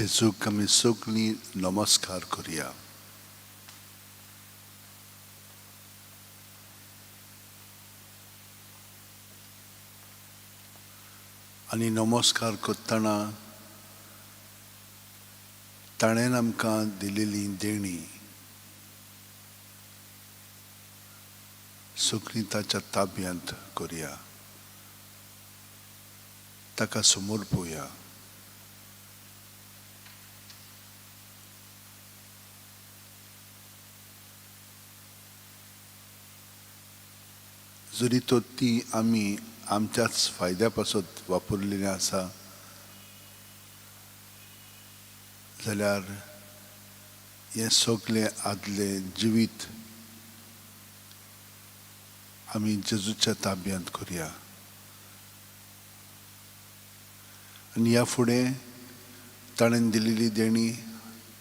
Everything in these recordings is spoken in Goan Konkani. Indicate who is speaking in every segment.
Speaker 1: जेजूक आमी सगळीं नमस्कार करुया. आनी नमस्कार करतना ताणें आमकां दिलेली देणी सगळीं ताच्या ताब्यांत करुया, ताका समर्पुया. जरी तर ती आमी आमच्याच फायद्या पासत वापरलेली आसा जाल्यार हें सगळें आदलें जिवीत आमी जेजूच्या ताब्यांत करुया. आनी ह्या फुडें ताणें दिलेली देणी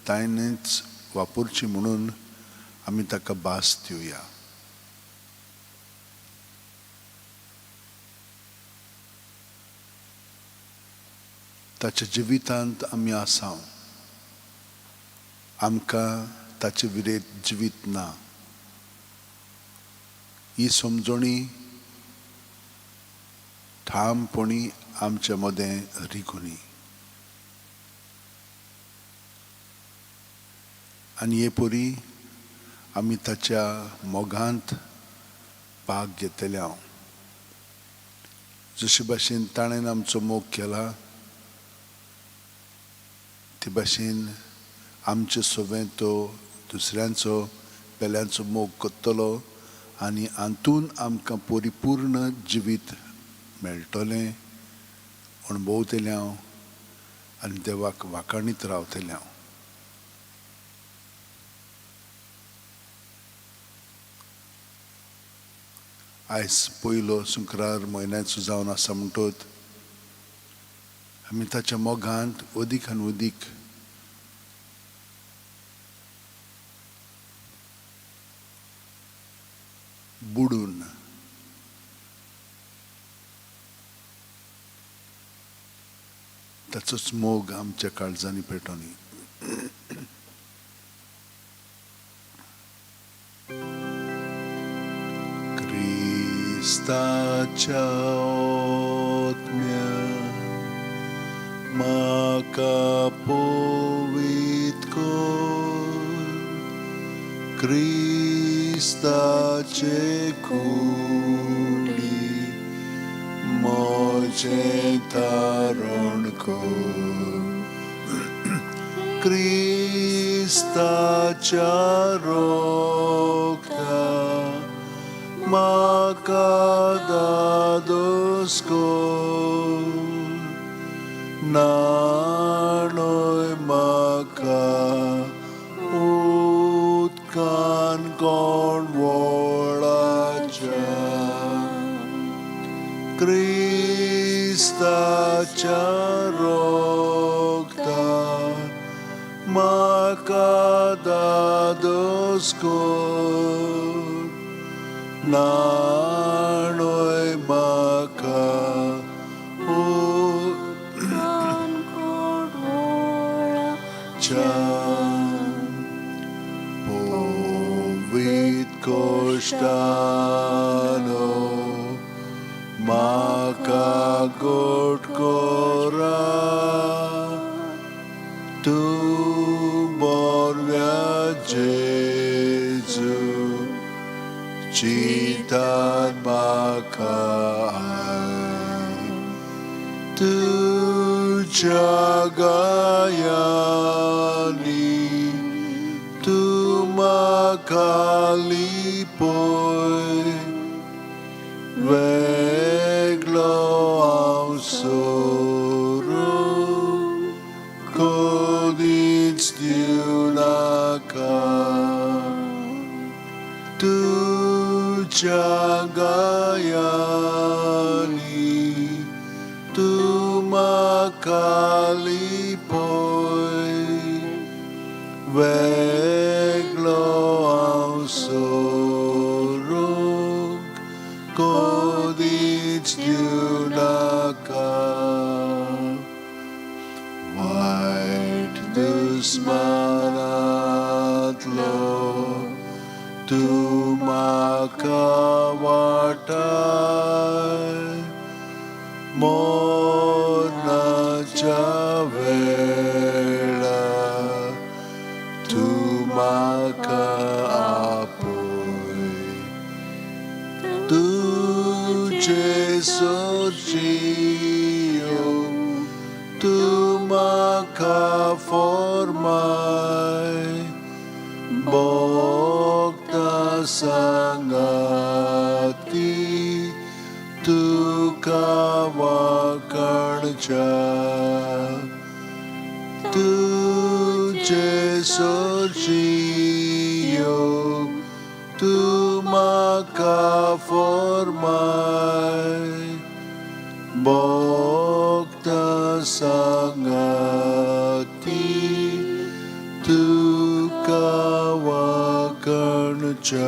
Speaker 1: ताणेंच वापरची म्हणून आमी ताका भास दिवया. ताच्या जिवितांत आमी आसा, आमकां ताचे विरेत जिवीत ना. ही समजणी ठामपणी आमच्या मदें रिगुनी. आनी हे परी आमी ताच्या मोगांत भाग घेतले हांव. जशे भाशेन ताणें आमचो मोग केला ते भाशेन आमचे सवें तो दुसऱ्यांचो पेल्यांचो मोग करतलो आनी हातून आमकां परिपूर्ण जिवीत मेळटलें, अणभवतलें हांव आनी देवाक वाखाणीत रावतलें हांव. आयज पयलो शुक्रार म्हयन्याचो जावन आसा म्हणटत आमी ताच्या मोगांत अदीक आनी अदीक बुडून ताचोच मोग आमच्या काळजांनी पेटोनी. क्रिस्ताच्या आत्म्या म्हाका पवित्र कर, क्रिस्ताचे कुडी म्हजें तारण कर, क्रिस्ताच्या रोगता म्हाका दादोस कर, नाणय म्हाका उदकान कोण वळाच्या, क्रिस्ताच्या रोगता म्हाका दादोस कर, नाणय म्हाका
Speaker 2: उदकान कोण वळाच्या.
Speaker 1: पवित्र कोश्टानो म्हाका गोड करा, तूं बरव्या जेजू चिंतान म्हाका I, तुज्या गायांनी तूं म्हाका लिपय, वेगळो हांव सोरूंक कदींच दिवनाका, तुज्या गायांनी तूं म्हाका लिपय, वेगळो हांव सोरूंक कदींच दिवनाका. वायट दुस्मानांतलो तूं म्हाका वाटाय, मरणाच्या वेळार तूं म्हाका आपय. तुजे सोर्जियो तूं म्हाका फॉर्माय, भोगता सांगाती तुका वांकडच्या. तुजे सोर्जियो तूं म्हाका फॉर्माय, भोगता सांगाती तुका वांकडच्या.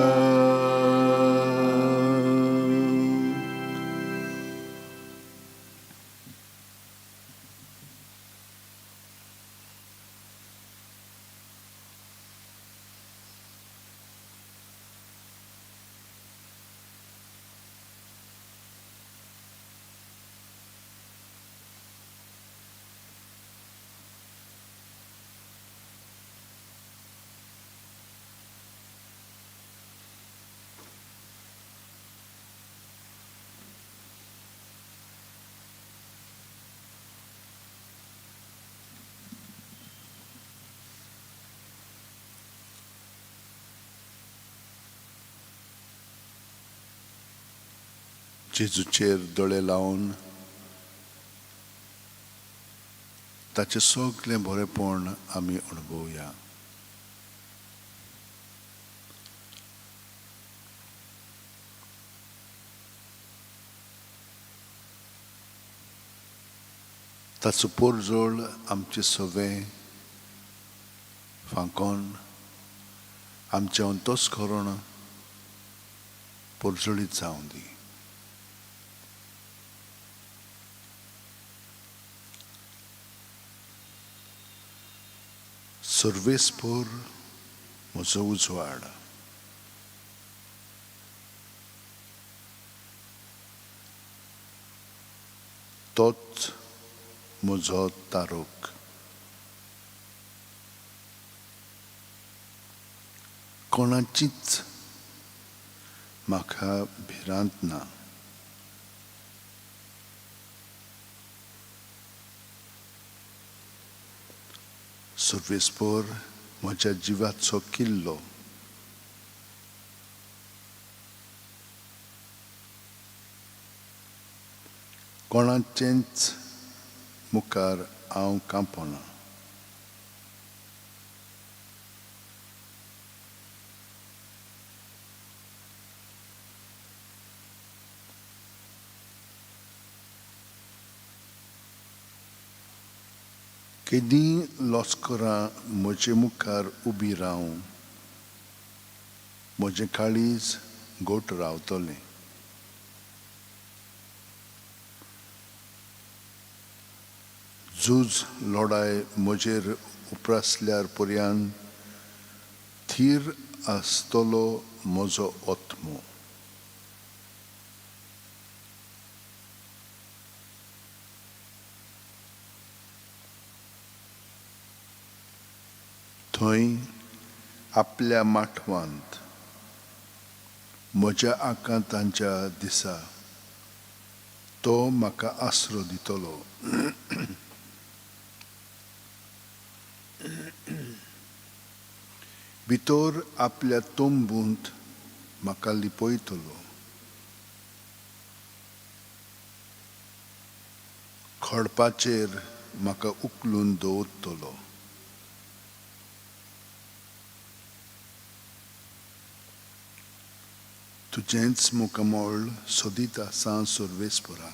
Speaker 1: जेजूचेर दोळे लावन ताचें सगळें बरेंपण आमी अणभवया. ताचो पोरजोळ आमचें सवें फांकोन आमचें अंतस्करण पोरजोळीत जावं दी. सर्वेस्पोर म्हजो उजवाड, तोच म्हजो तारोक. कोणाचीच म्हाका भिरांत ना. सर्वेस्पोर म्हज्या जिवाचो किल्लो, कोणाचेंच मुखार हांव कांपना. केदीं लश्करां म्हजे मुखार उबी रावूं, म्हजें काळीज घट रावतलें. झूज लढाय म्हजेर उप्रासल्यार पर्यान थीर आसतलो म्हजो आत्मो. थंय आपल्या माठवांत म्हज्या आकांतांच्या दिसा तो म्हाका आसरो दितलो. भितर आपल्या तंबूंत म्हाका लिपयतलो. खडपाचेर म्हाका उखलून दवरतलो. तुजेंच मुखामळ सोदीत आसा सर्वेस्परा,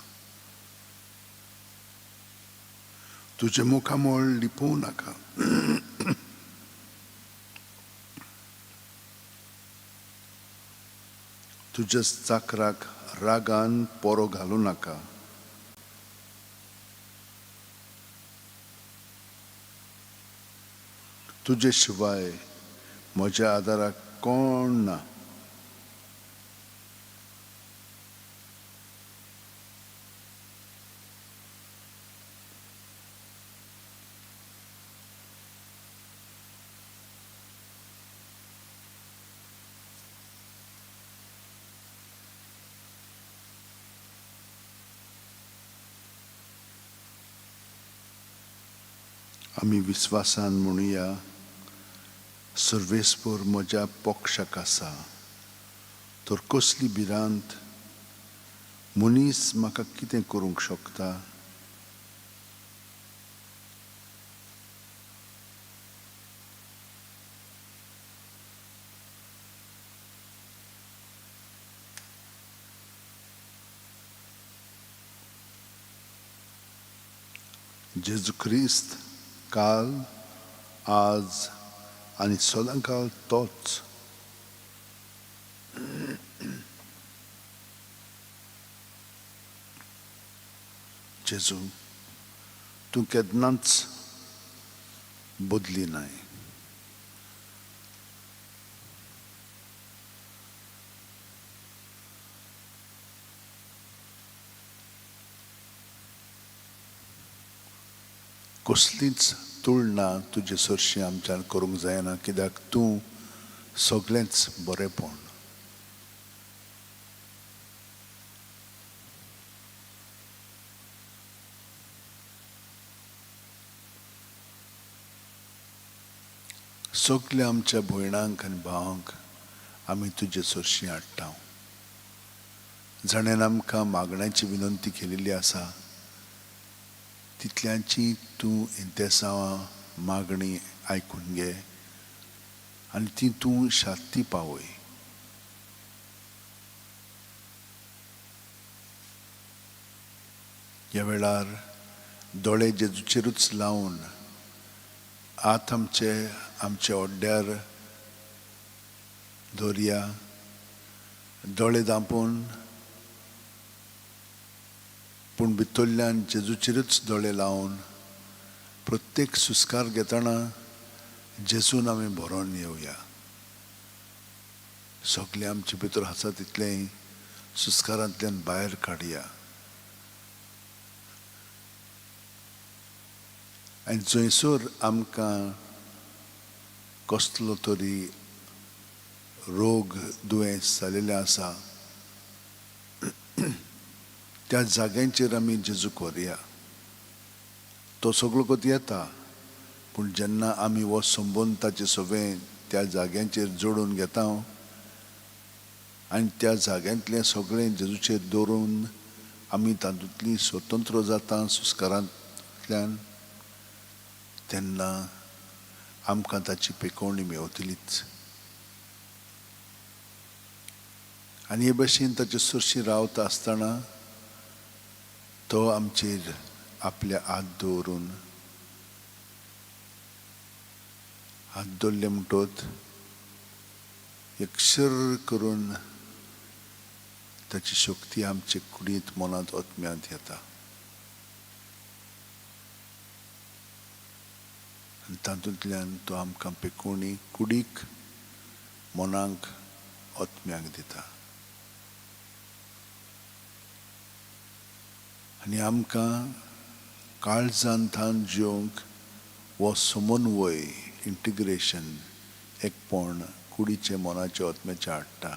Speaker 1: तुजें मुखामळ लिपोवं नाका. तुज्या चाकराक रागान पोरो घालूं नाका. तुजे शिवाय म्हज्या आदाराक कोण ना. आमी विस्वासान म्हणुया, सर्वेस्पर म्हज्या पक्षाक आसा, तर कसली भिरांत? मनीस म्हाका कितें करूंक शकता? जेजू क्रिस्त काल, आज आनी सदांकाल तोच. जेजू, तूं केन्नाच बदली नाय. कसलीच तुळना तुजे सरशी आमच्यान करूंक जायना, कित्याक तूं सगळेंच बरेंपण. सगल्या आमच्या भयणांक आनी भावांक आमी तुजे सरशी हाडटा. जाणेन आमकां मागण्याची विनंती केलेली आसा तितल्यांची तूं इंतेसांवां मागणी आयकून घे आनी ती तूं शांती पावय. ह्या वेळार दोळे जेजूचेरूच लावन हात आमचे आमच्या ओड्ड्यार दवरया, दोळे धांपून पूण भितरल्यान जेजूचेरूच दोळे लावन प्रत्येक सुस्कार घेतना जेजून आमी भरोन येवया. सगळें आमचे भितर आसा तितलें सुस्कारांतल्यान भायर काडया आनी जंयसर आमकां कसलो तरी रोग दुयेंस जालेलें आसा त्या जाग्यांचेर आमी जेजूक व्हरया. तो सगळो कोत येता, पूण जेन्ना आमी हो संबंद ताचे सगळें त्या जाग्यांचेर जोडून घेता आनी त्या जाग्यांतलें सगळें जेजूचेर दवरून आमी तातूंतली स्वतंत्र जाता संस्कारांतल्यान, तेन्ना आमकां ताची पेकोवणी मेवतलीच. आनी हे भशेन ताचे सरशी रावता आसतना तो आमचेर आपल्या हात दवरून, हात दवरले म्हणटत एकसर करून ताची शक्ती आमचे कुडींत, मनांत, आत्म्यांत येता आनी तातूंतल्यान तो आमकां पेकोवणी कुडीक, मनाक, आत्म्याक दिता आनी आमकां काळजान थावन जेवंक हो समन्वय, इंटिग्रेशन, एकपण कुडीचें, मनाचें, आत्म्याचें हाडटा.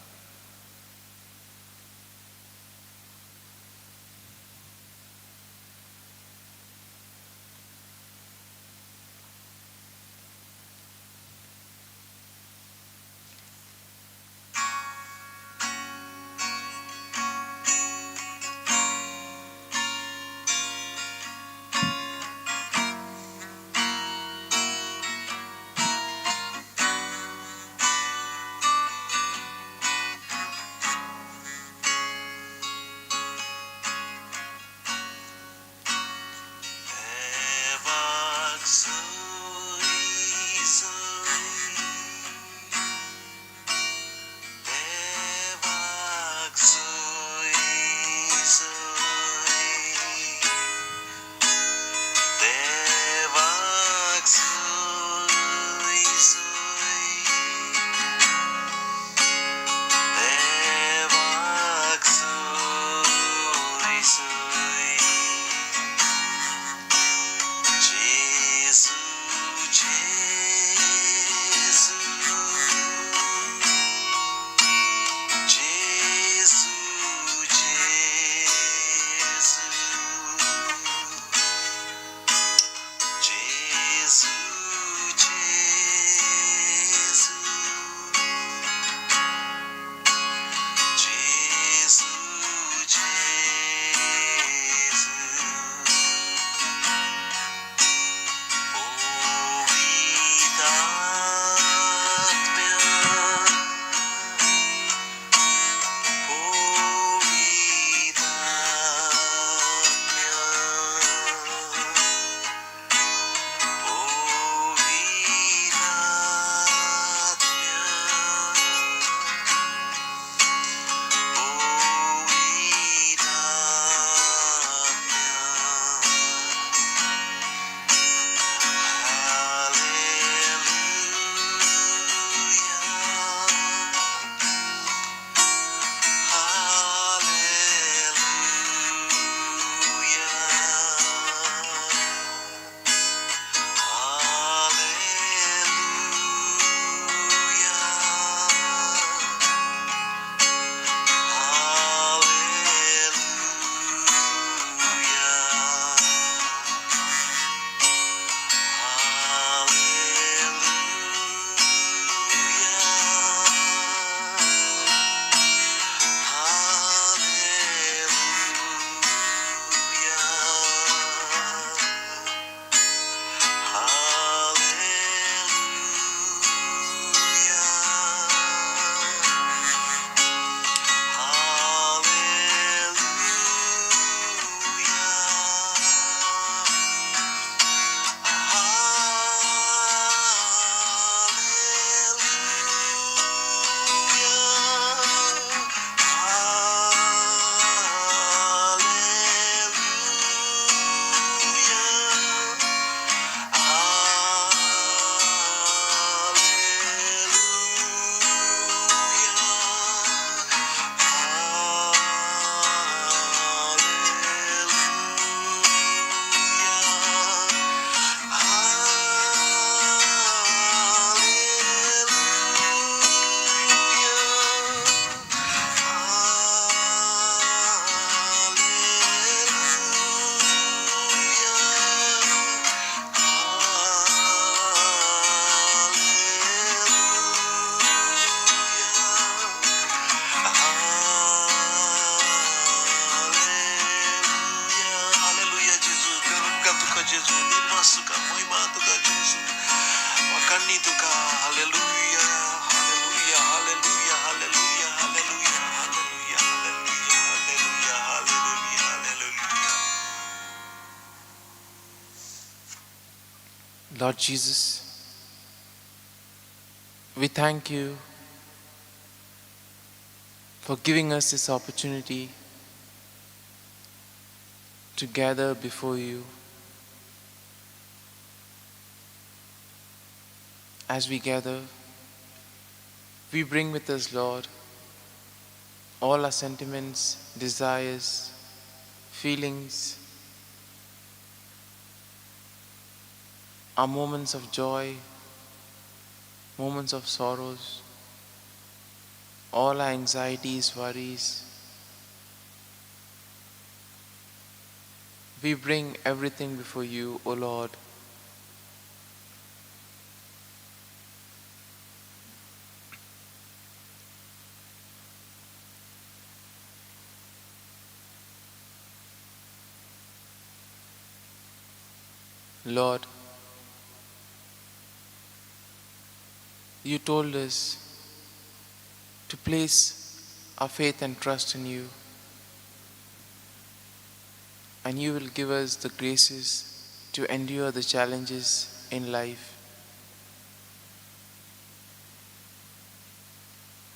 Speaker 3: Lord Jesus, we thank you for giving us this opportunity to gather before you. As we gather, we bring with us, Lord, all our sentiments, desires, feelings, our moments of joy, moments of sorrows, all our anxieties, worries. We bring everything before you, O Lord. Lord, you told us to place our faith and trust in you, and you will give us the graces to endure the challenges in life.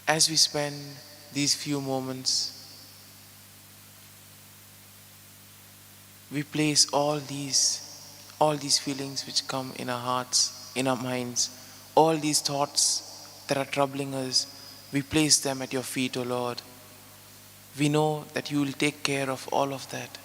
Speaker 3: As we spend these few moments, we place all these feelings which come in our hearts, in our minds, all these thoughts that are troubling us, we place them at your feet, O Lord. We know that you will take care of all of that.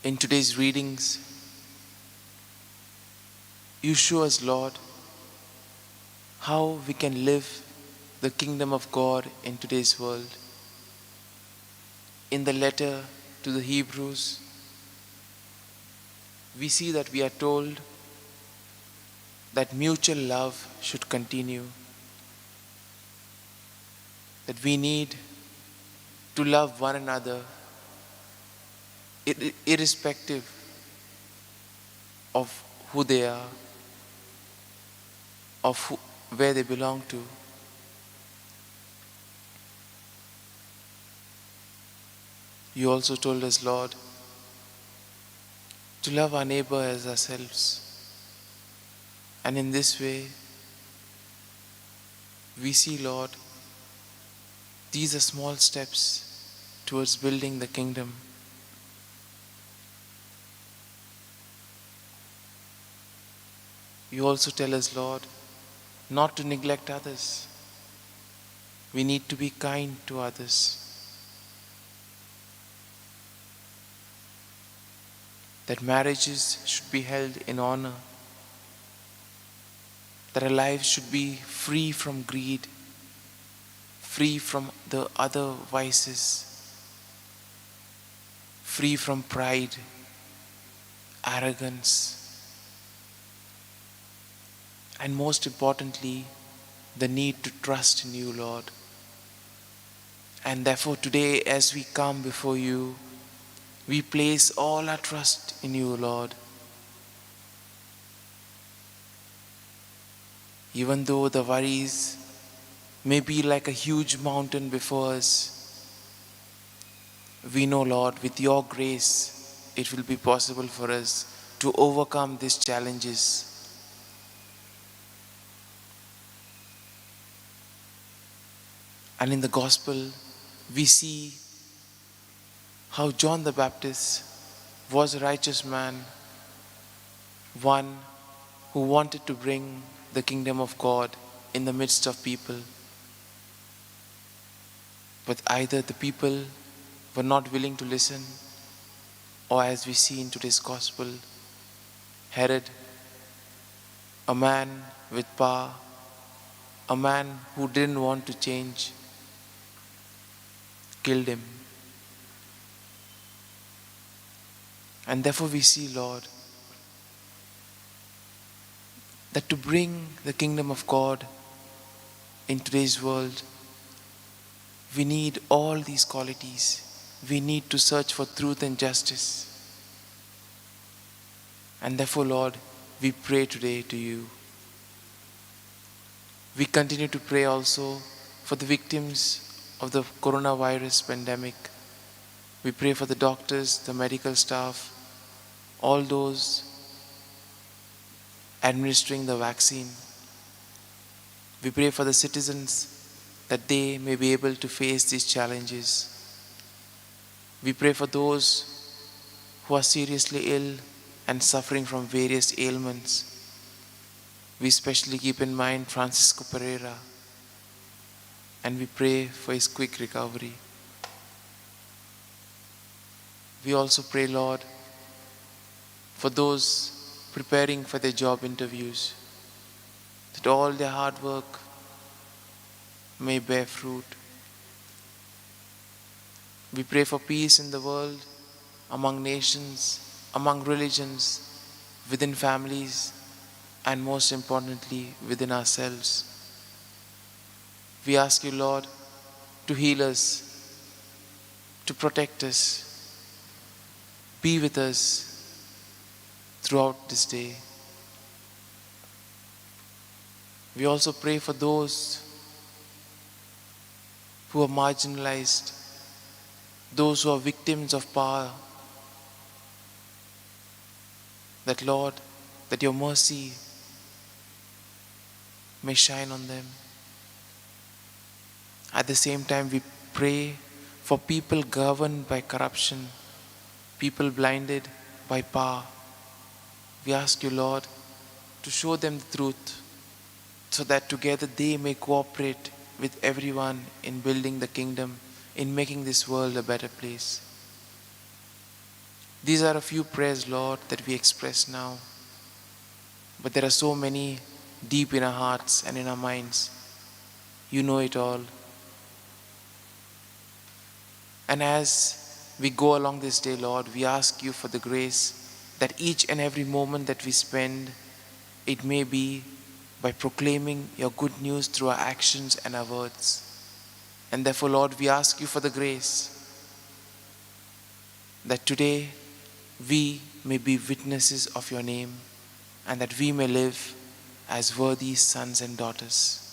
Speaker 3: In today's readings, you show us, Lord, how we can live the kingdom of God in today's world. In the letter to the Hebrews, we see that we are told that mutual love should continue, that we need to love one another irrespective of who they are, of where they belong to. You also told us, Lord, to love our neighbor as ourselves. And in this way, we see, Lord, these are small steps towards building the kingdom. You also tell us, Lord, not to neglect others. We need to be kind to others. That marriages should be held in honor. That our lives should be free from greed, free from the other vices, free from pride, arrogance, and most importantly, the need to trust in you, Lord. And therefore today, as we come before you, we place all our trust in you, Lord. Even though the worries may be like a huge mountain before us, we know, Lord, with your grace, it will be possible for us to overcome these challenges. And in the gospel, we see how John the Baptist was a righteous man, one who wanted to bring the kingdom of God in the midst of people. But either the people were not willing to listen, or as we see in today's gospel, Herod, a man with power, a man who didn't want to change, killed him. And therefore we see, Lord, that to bring the kingdom of God in today's world, We need all these qualities. We need to search for truth and justice. And therefore, Lord, we pray today to you. We continue to pray also for the victims of the coronavirus pandemic. We pray for the doctors, the medical staff, all those administering the vaccine. We pray for the citizens that they may be able to face these challenges. We pray for those who are seriously ill and suffering from various ailments. We especially keep in mind Francisco Pereira, and we pray for his quick recovery. We also pray, Lord, for those preparing for their job interviews, that all their hard work may bear fruit. We pray for peace in the world, among nations, among religions, within families, and most importantly, within ourselves. We ask you, Lord, to heal us, to protect us, be with us throughout this day. We also pray for those who are marginalized, those who are victims of power, that, Lord, that your mercy may shine on them. At the same time, we pray for people governed by corruption, people blinded by power. We ask you, Lord, to show them the truth so that together they may cooperate with everyone in building the kingdom, in making this world a better place. These are a few prayers, Lord, that we express now. But there are so many deep in our hearts and in our minds. You know it all. And as we go along this day, Lord, we ask you for the grace that each and every moment that we spend, it may be by proclaiming your good news through our actions and our words. And therefore, Lord, we ask you for the grace that today we may be witnesses of your name and that we may live as worthy sons and daughters.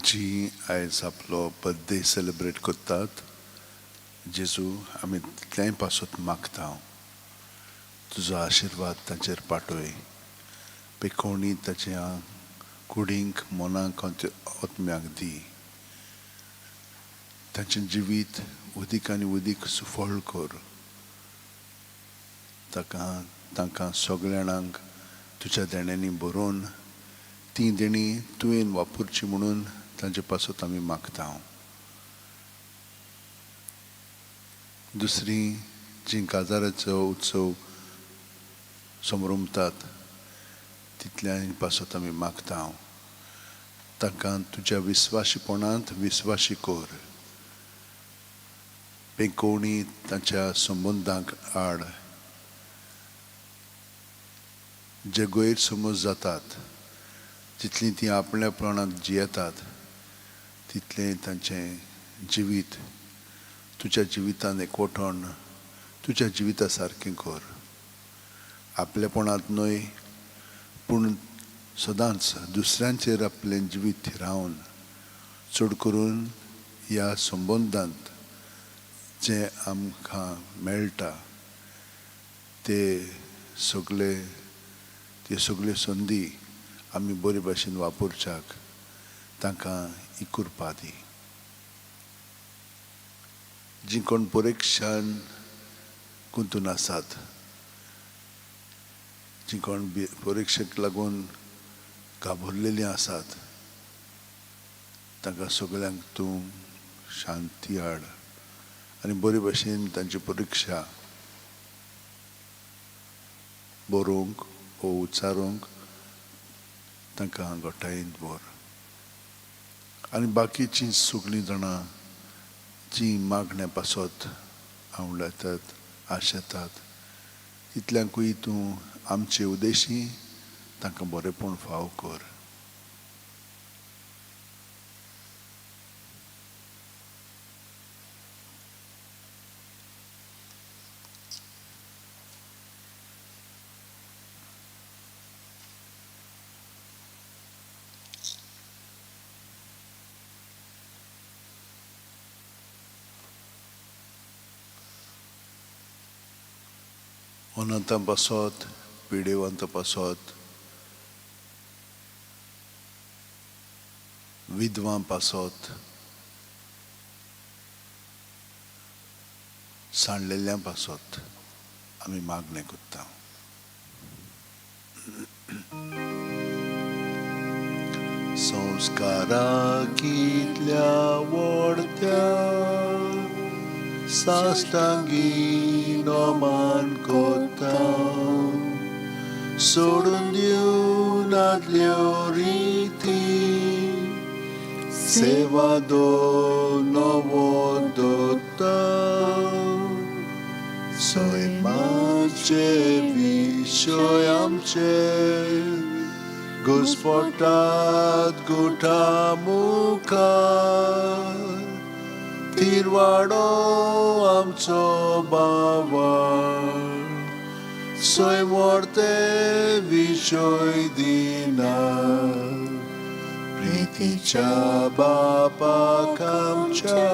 Speaker 1: जी आयज आपलो बर्थडे सेलिब्रेट करतात, जेजू आमी तितलेंय पासत मागता, तुजो आशिर्वाद तांचेर पाठय. पेकोणी ताच्या कुडींक, मनाक, आत्म्याक दी. तांचें जिवीत उदीक आनी उदीक सुफळ कर. ताका तांकां सगळ्या जाणांक तुज्या देण्यांनी बरोवन ती देणी तुवें वापरची म्हणून तांचे पासत आमी मागता. दुसरी जी काजाराचो उत्सव समरमतात तितल्या पासत आमी मागता, तांकां तुज्या विस्वाशीपणांत विस्वाशी कर. पेकोवणी तांच्या संबंदांक आड जे गैरसमज जातात, जितलीं तीं आपल्यापणांत जियेतात तितलें तांचें जिवीत तुज्या जिवितान एकवटण तुज्या जिविता सारकें कर. आपलेपणांत न्हय पूण सदांच दुसऱ्यांचेर आपलें जिवीत थिरावन, चड करून ह्या संबंदांत जें आमकां मेळटा ते सगळे, त्यो सगळ्यो संदी आमी बरे भाशेन वापरच्याक तांकां इकुरपा दी. जी कोण परिक्षान गुंतून आसात जीं कोण परिक्षेक लागून घाबरलेलीं आसात तांकां सगल्यांक तूं शांती हाड आनी बरे भशेन तांची परिक्षा बरोवंक वो उच्चारूंक तांकां घटायेन दवर. आनी बाकीचीं सगळीं जाणां जीं मागण्या पासत आवडटात आशेतात तितल्यांकूय तूं आमचे उदेशी तांकां बरेंपण फाव कर. अनंतां पासत पिडेवंतां पासत विधवां पासत सांडलेल्यां पासत आमी मागणें करता. संस्कारा कितल्या व्हडत्या साश्टांगी नमन करता सोडून दिवन आदल्यो रिती सेवा दो नवो दत्ता सैमाचे विशय आमचे घुस्पटात गुठा मुखार तिरवाडो आमचो बावळ सैमोर्ते विशय दिना प्रितीच्या बापाक आमच्या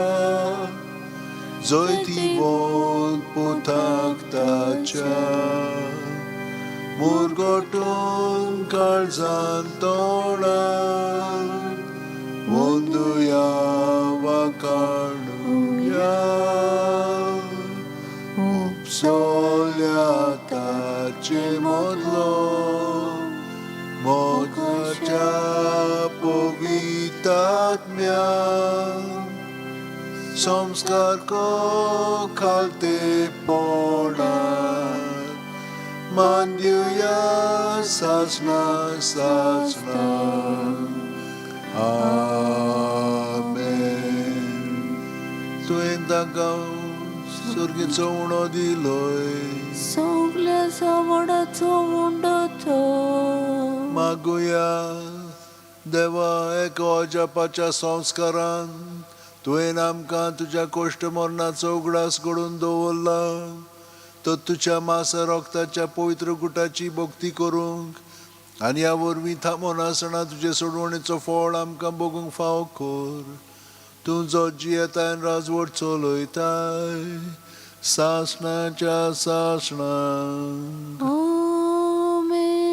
Speaker 1: जैतिवंत पुताक ताच्या मुरगोटून काळजान तोंडार वंदुया वाकाणुया उपसोल्या ताचे मदलो मोगाच्या पवित्रात्म्या संस्कार को खालतेपणान मान दिवया सासणा सासणा. आमेन. तुवें तांकां सर्गीचो उणो दिलोय
Speaker 2: सगल्या सावडाचो उंडो तो.
Speaker 1: मागुया देवा एका अजापाच्या संस्कारान तुवें आमकां तुज्या कोश्ट मरणाचो उगडास घडोवन दवरला तर तुज्या मासा रोगताच्या पवित्र गुटाची भक्ती करूंक आनी ह्या वरवीं थांबोनासतना तुजे सोडवणेचो फळ आमकां बगूंक फाव कर. तूं जो जियेताय आनी राजवट चलयताय सासणाच्या सासणाक.
Speaker 2: आमेन.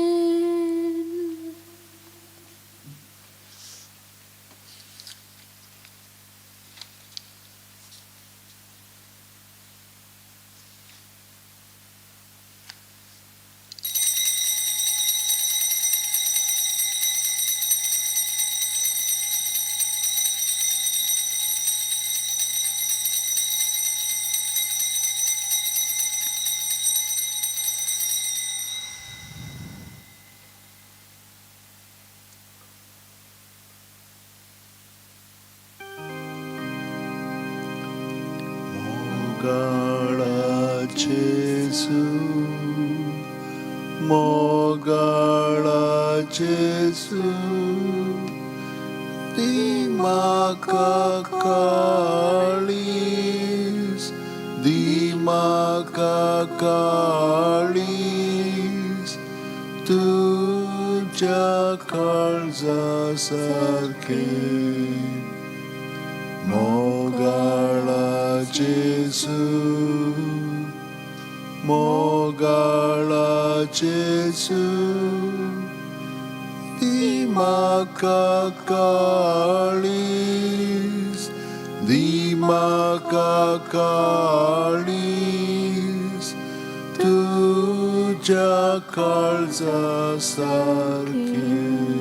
Speaker 1: मोगाळा जेजू मोगाळा जेजू दी म्हाका काळीज दी म्हाका काळीज तुज्या काळजा सारकें. मोगाळा जेजू मोगाळा जेजू दी म्हाका काळीज दी म्हाका काळीज तुज्या आवयच्या काळजा सारकें.